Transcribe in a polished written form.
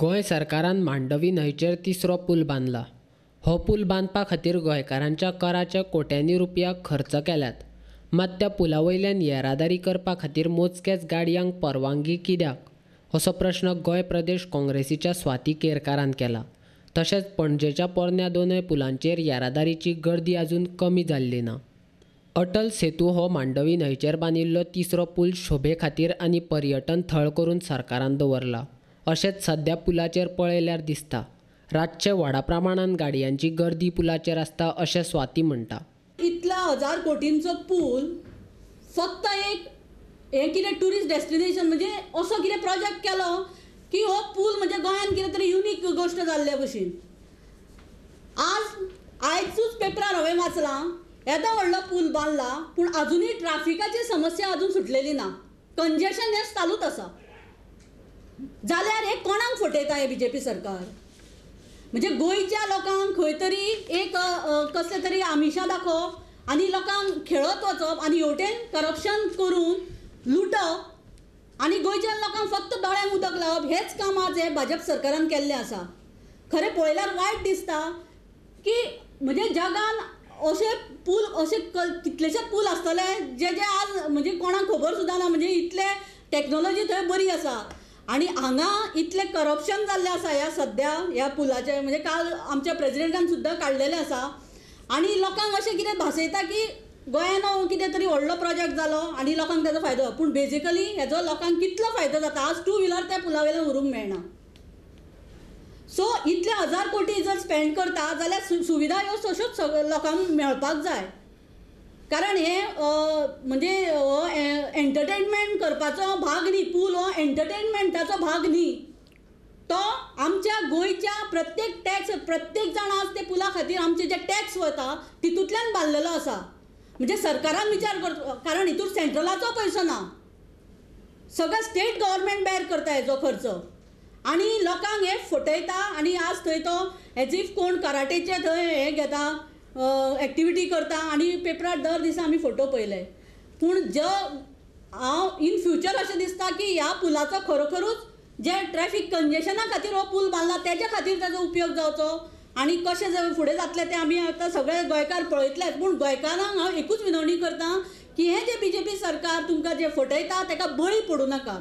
गोंय सरकारान मांडवी न्हंयचेर तिसरो पूल बांदला. हो पूल बांदपा खातीर गोंयकारांच्या कराचे कोट्यांनी रुपया खर्च केल्यात. मात त्या पुला वयल्यान येरादारी करपा खातीर मोजकेच गाडयांक परवानगी कित्याक असो प्रश्न गोंय प्रदेश काँग्रेसीच्या स्वाती केरकारान केला. तशेंच पणजेच्या पोरण्या दोनय पुलांचेर येरादारीची गर्दी अजून कमी जाल्ली ना. अटल सेतू हो मांडवी न्हंयचेर बांदिल्लो तिसरो पूल शोभे खातीर आनी पर्यटन थळ करून सरकारान दवरला अशेंच सद्या पुलाचेर पळयल्यार दिसता. रातचे व्हडा प्रमाणान गाडयांची गर्दी पुलाचेर आसता अशें स्वाती म्हणटा. इतला 1000 कोटींचो पूल फक्त एक हें कितें ट्युरिस्ट डेस्टिनेशन म्हणजे असो कितें प्रोजेक्ट केलो की हो पूल म्हणजे गोंयान कितें तरी युनीक गोश्ट जाल्ले भशेन. आज आयजूच पेपरार हांवें वाचलां येदो व्हडलो पूल बांदला पूण अजुनूय ट्राफिकाची समस्या अजून सुटलेली ना, कंजेशन हें चालूच आसा. जाल्यार हे कोणाक फटयता हे बीजेपी सरकार? म्हणजे गोंयच्या लोकांक खंय तरी एक कसलें तरी आमिशां दाखोवप आनी लोकांक खेळत वचप आनी हेवटेन करप्शन करून लुटप आनी गोंयच्या लोकांक फक्त दोळ्यांक उदक लावप हेच काम आज हे भाजप सरकारान केल्लें आसा. खरें पळयल्यार वायट दिसता की म्हणजे जगान अशे पूल अशे कितलेशे पूल आसतले जे जे आज म्हणजे कोणाक खबर सुद्दां ना. म्हणजे इतले टॅक्नोलॉजी थंय बरी आसा आनी हांगा इतलें करप्शन जाल्लें आसा ह्या सद्या ह्या पुलाचें. म्हणजे काल आमच्या प्रेजिडेंटान सुद्दां काडलेलें आसा आनी लोकांक अशें कितें भासयता की गोंयान हो कितें तरी व्हडलो प्रोजेक्ट जालो आनी लोकांक ताजो फायदो. पूण बेजिकली हेजो लोकांक कितलो फायदो जाता? आज टू व्हिलर त्या पुला वयल्यान व्हरूंक मेळना. सो इतले 1000 कोटी जर स्पेंड करता जाल्यार सुविधा ह्यो तश्योच लोकांक मेळपाक जाय. कारण हे म्हणजे हो एंटरटेनमेंट करपाचो भाग न्ही, पूल हो एंटरटेनमेंटाचो भाग न्ही, तो आमच्या गोंयच्या प्रत्येक टॅक्स प्रत्येक जाण आज ते पुला खातीर आमचे जे टॅक्स वता तितूंतल्यान बांदलेलो आसा. म्हणजे सरकारान विचार करचो, कारण हितून सेंट्रलाचो पयसो ना, सगळें स्टेट गव्हर्मेंट बेर करता हेजो खर्च आनी लोकांक हे फटयता. आनी आज थंय तो एज if कोण कराटेचे थंय हें घेता एक्टिविटी करता आनी पेपरार दर दिसा आमी फोटो पळयले. पूण जो हांव इन फ्युचर अशें दिसता की ह्या पुलाचो खरोखरूच जे ट्रॅफिक कंजेशना खातीर हो पूल बांदला तेज्या खातीर ताजो उपयोग जावचो आनी कशें फुडें जातलें तें आमी आतां सगळे गोंयकार पळयतलेच. पूण गोंयकारांक हांव एकूच विनवणी करता की हें जें बीजेपी सरकार तुमकां जें फटयता ताका बळी पडूं नाका.